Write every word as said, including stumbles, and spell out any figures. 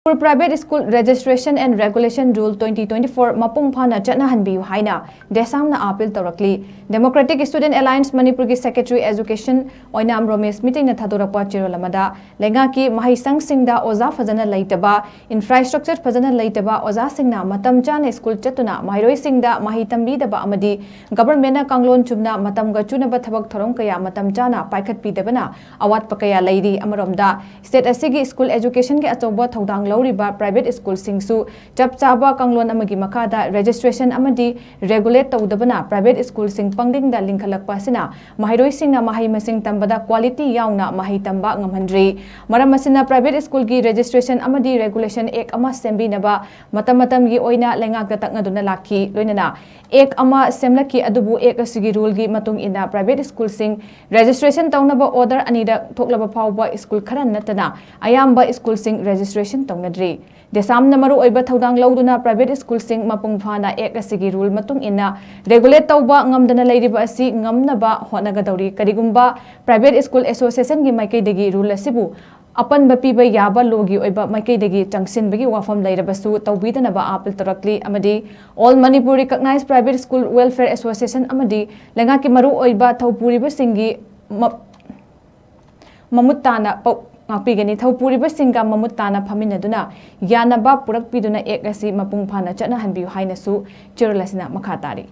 Manipur Private School Registration and Regulation Rule twenty twenty-four ꯃꯄꯨꯡ ꯐꯥꯅ ꯆꯠꯅꯍꯟꯕꯤꯌꯨ ꯍꯥꯏꯅ ꯗꯦꯁꯥꯝꯅ ꯑꯥꯄꯤꯜ ꯇꯧꯔꯛꯂꯤ꯫ Democratic Student Alliance ꯃꯅꯤꯄꯨꯔꯒꯤ Secretary Education ꯑꯣꯏꯅꯥꯝ ꯔꯣꯃꯦꯁ ꯃꯤꯇꯩꯅ ꯊꯥꯗꯣꯔꯛꯄ ꯆꯦꯔꯣꯜ ꯑꯃꯗ, ꯂꯩꯉꯥꯛꯀꯤ ꯃꯍꯩꯁꯪꯁꯤꯡꯗ ꯑꯣꯖꯥ ꯐꯖꯅ ꯂꯩꯇꯕ, infrastructure ꯐꯖꯅ ꯂꯩꯇꯕ, ꯑꯣꯖꯥꯁꯤꯡꯅ ꯃꯇꯝ ꯆꯥꯅ ꯁ꯭ꯀꯨꯜ ꯆꯠꯇꯨꯅ ꯃꯍꯩꯔꯣꯏꯁꯤꯡꯗ ꯃꯍꯩ ꯇꯝꯕꯤꯗꯕ ꯑꯃꯗꯤ governmentꯅ ꯀꯥꯡꯂꯣꯟ ꯆꯨꯝꯅ ꯃꯇꯝꯒ ꯆꯨꯅꯕ ꯊꯕꯛ ꯊꯧꯔꯝ ꯀꯌꯥ ꯃꯇꯝ ꯆꯥꯅ ꯄꯥꯏꯈꯠꯄꯤꯗꯕꯅ ꯑꯋꯥꯠꯄ ꯀꯌꯥ ꯂꯩꯔꯤ꯫ ꯑꯃꯔꯣꯝꯗ, state ꯑꯁꯤꯒꯤ ꯁ꯭ꯀꯨꯜ educationꯒꯤ ꯑꯆꯧꯕ ꯊꯧꯗꯥꯡ ꯂꯧꯔꯤꯕ private ꯁ꯭ꯀꯨꯜꯁꯤꯡꯁꯨ ꯆꯞ ꯆꯥꯕ ꯀꯥꯡꯂꯣꯟ ꯑꯃꯒꯤ ꯃꯈꯥꯗ registration ꯑꯃꯗꯤ regulate ꯇꯧꯗꯕꯅ private ꯁ꯭ꯀꯨꯜꯁꯤꯡ ꯄꯪꯂꯤꯡꯗ ꯂꯤꯡꯈꯠꯂꯛꯄ ꯑꯁꯤꯅ ꯃꯍꯩꯔꯣꯏꯁꯤꯡꯅ ꯃꯍꯩ ꯃꯁꯤꯡ ꯇꯝꯕꯗ quality ꯌꯥꯎꯅ ꯃꯍꯩ ꯇꯝꯕ ꯉꯝꯍꯟꯗ꯭ꯔꯤ꯫ ꯃꯔꯝ ꯑꯁꯤꯅ private ꯁ꯭ꯀꯨꯜꯒꯤ Registration ꯑꯃꯗꯤ Regulation Act ꯑꯃ ꯁꯦꯝꯕꯤꯅꯕ ꯃꯇꯝ ꯃꯇꯝꯒꯤ ꯑꯣꯏꯅ ꯂꯩꯉꯥꯛꯇ ꯇꯛꯅꯗꯨꯅ ꯂꯥꯛꯈꯤ꯫ ꯂꯣꯏꯅꯅ Act ꯑꯃ ꯁꯦꯝꯂꯛꯈꯤ, ꯑꯗꯨꯕꯨ Act ꯑꯁꯤꯒꯤ ruleꯒꯤ ꯃꯇꯨꯡ ꯏꯟꯅ private ꯁ꯭ꯀꯨꯜꯁꯤꯡ registration ꯇꯧꯅꯕ order ꯑꯅꯤꯔꯛ ꯊꯣꯛꯂꯕ ꯐꯥꯎꯕ ꯁ꯭ꯀꯨꯜ ꯈꯔ ꯅꯠꯇꯅ ꯑꯌꯥꯝꯕ ꯁ꯭ꯀꯨꯜꯁꯤꯡ registration ꯇꯧꯅꯗ꯭ꯔꯤ꯫ ꯗꯦꯁꯥꯝꯅ ꯃꯔꯨꯑꯣꯏꯕ ꯊꯧꯗꯥꯡ ꯂꯧꯗꯨꯅ private ꯁ꯭ꯀꯨꯜꯁꯤꯡ ꯃꯄꯨꯡ ꯐꯥꯅ Act ꯑꯁꯤꯒꯤ rule ꯃꯇꯨꯡ ꯏꯟꯅ regulate ꯇꯧꯕ ꯉꯝꯗꯅ ꯂꯩꯔꯤꯕ ꯑꯁꯤ ꯉꯝꯅꯕ ꯍꯣꯠꯅꯒꯗꯧꯔꯤ꯫ ꯀꯔꯤꯒꯨꯝꯕ private school associationꯒꯤ ꯃꯥꯏꯀꯩꯗꯒꯤ rule ꯑꯁꯤꯕꯨ ꯑꯄꯟꯕ ꯄꯤꯕ ꯌꯥꯕ lawꯒꯤ ꯑꯣꯏꯕ ꯃꯥꯏꯀꯩꯗꯒꯤ ꯆꯪꯁꯤꯟꯕꯒꯤ ꯋꯥꯐꯝ ꯂꯩꯔꯕꯁꯨ ꯇꯧꯕꯤꯗꯅꯕ ꯑꯥꯄꯤꯜ ꯇꯧꯔꯛꯂꯤ ꯑꯃꯗꯤ All Manipur Recognized Private School Welfare Association ꯑꯃꯗꯤ ꯂꯩꯉꯥꯛꯀꯤ ꯃꯔꯨꯑꯣꯏꯕ ꯊꯧꯄꯨꯔꯤꯕꯁꯤꯡꯒꯤ ꯃ-, ꯃꯃꯨꯠ ꯇꯥꯅ ꯄꯥꯎ ꯉꯥꯛꯄꯤꯒꯅꯤ꯫ ꯊꯧꯄꯨꯔꯤꯕꯁꯤꯡꯒ ꯃꯃꯨꯠ ꯇꯥꯅ ꯐꯝꯃꯤꯟꯅꯗꯨꯅ ꯌꯥꯅꯕ ꯄꯨꯔꯛꯄꯤꯗꯨꯅ Act ꯑꯁꯤ ꯃꯄꯨꯡ ꯐꯥꯅ ꯆꯠꯅꯍꯟꯕꯤꯌꯨ ꯍꯥꯏꯅꯁꯨ ꯆꯦꯔꯣꯜ ꯑꯁꯤꯅ ꯃꯈꯥ ꯇꯥꯔꯤ꯫